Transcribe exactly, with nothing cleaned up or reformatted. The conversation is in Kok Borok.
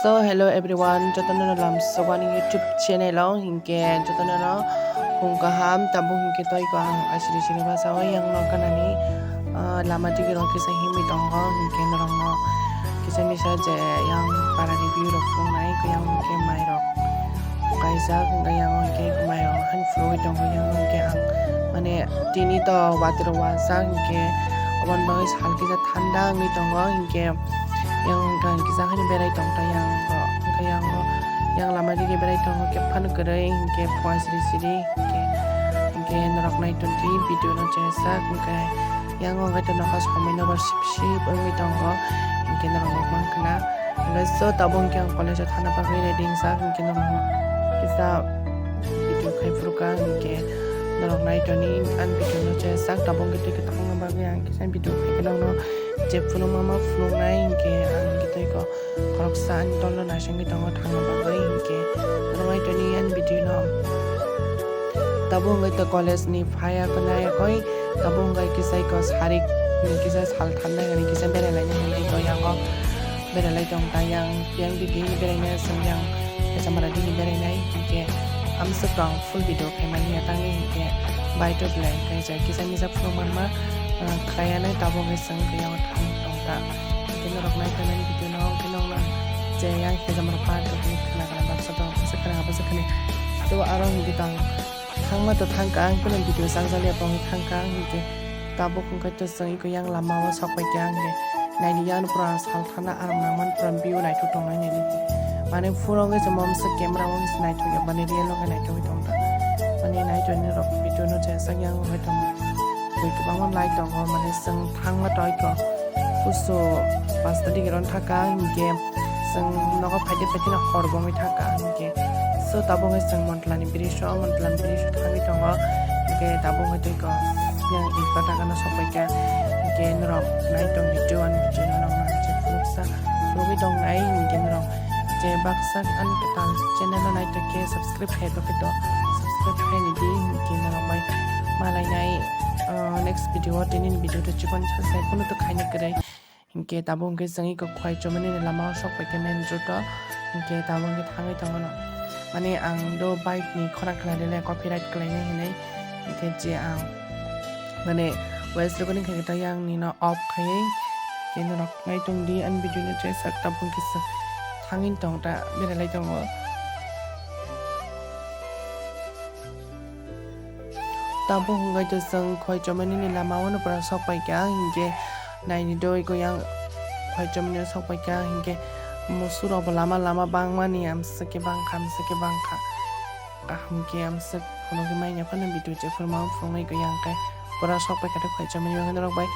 So, hello everyone, jotono no lamsok ani YouTube channel o, hinkhe jotono no phung kaham, tabuk hinkhe toi ko ang asiri siri basa o yang no kanani, ah, lama digi rok kisa himwi tongo, hinkhe norok no kisa misa je yang para ni view rok phunuknai, hinkhe yang hinkhe mai rok kaijak, hinkhe yang hinkhe mai rok han phurwi tongo, yang hinkhe ang mane tini to watwi rok washa, hinkhe oboni bagwi sal kisa thanda wngwi tongo, hinkhe. Yang wngkha kisa haino berai tongkha yang bo, wngkha yang bo, yang lama dige berai tongo, khe phano kwrwi hinkhe phua siri siri hinkhe, hinkhe norok nai tongdi video no chesa, hinkhe yang wngkha to nokha somoi no bo sip sip wngwi tongo, hinkhe norok nukmankha na. Hinkhe so tabuk hinkhe ang college o thana bagwi ready wngjak, hinkhe norok kisa video khai phuru kha, hinkhe norok nai toni ani video no chesa, tabuk hinkhe twi kwthangna bagwi ang kisa video khai kheno no. Je phunukma ma phunuknai hinkhe ang hinkhe tei ko khoroksa ani tolno naisingwi tongo thangna bagwi hinkhe norok nai toni ani video no. Tabuk wngwi to college ni phaya kwnai yakoi tabuk wngwi kisai ko sarik ni kisa sal thangnai hwnwi kisa berai lainai hwnwi ko yango berai lai tong ta yang yang digi berai nai aswk yang Kechamara digi berai nai hinkhe amswk tong full video khaimani ya tangwi hinkhe bai to belai khe je kisa misa phunukmanma khlaiya nai tabuk wngwi chwng khe yango thang tong ta. Hinkhe norok nai khe nani video no hinkhe norok je yang Kechamara part two khna khna baksa tong baksa khna baksa khna to aro hinkhe tong thangma to thangka ang kunu video chang jaliya tongwi thangka hinkhe tabuk hinkhe to chwng iko yang lama o sok pai khe ang khe naidi yang pura sal thana aram nangman pura view naithok tongnai naidi. Mane phone o khe se momse camera o khe se naithok ya mane real o khe naithok tong ta. Mane naithok ni rok video no chesa yang o khe tong. Bui kwbangma light tongo mane chwng thangma to iko kusu pasta digi ron thaka hinkhe chwng nogo phaide phaide no hor bo wngwi thaka hinkhe so tabuk wngwi chwng Montla ni bridge o Montla ni bridge o thangwi tongo hinkhe tabuk wngwi twi ko yang Itpataka no sok pai kha hinkhe norok nai tong di do ani video no nang nang je phunuksa phunugwi tong nai hinkhe norok je baksa ani kwtal channel no nai tong khe subscribe khai bo khe to subscribe khai ni di hinkhe norok bai malai nai, ah, next video o tini ni video to chikon sa sai kunu to khaina kwrwi. Hinkhe tabuk hinkhe chwng iko Khwai Chomani ni lama o sok pai khe main road o. Hinkhe tabuk hinkhe thangwi tongo no. Mane ang do bike ni khorang khna rele copyright khlainai hinwi. Hinkhe je ang mane voice recording khaikhe to yang nino off khaiwi. Hinkhe norok nai tongdi ani video no je sak tabuk hinkhe chwng thangwi tong ta berai lai tongo. Tabuk hwnkhe to chwng Khwai Chomani ni lama o no pura sok pai kha, hinkhe naini doi ko yang Khwai Chomani o sok pai kha, hinkhe musu rok bo lama lama bangmani amswk khe bangkha, amswk khe bangkha. Kaham khe amswk phunugwi manya phano video je phuru ma phunugwi ko yang khe pura sok pai kha Khwai Chomani o norok bai.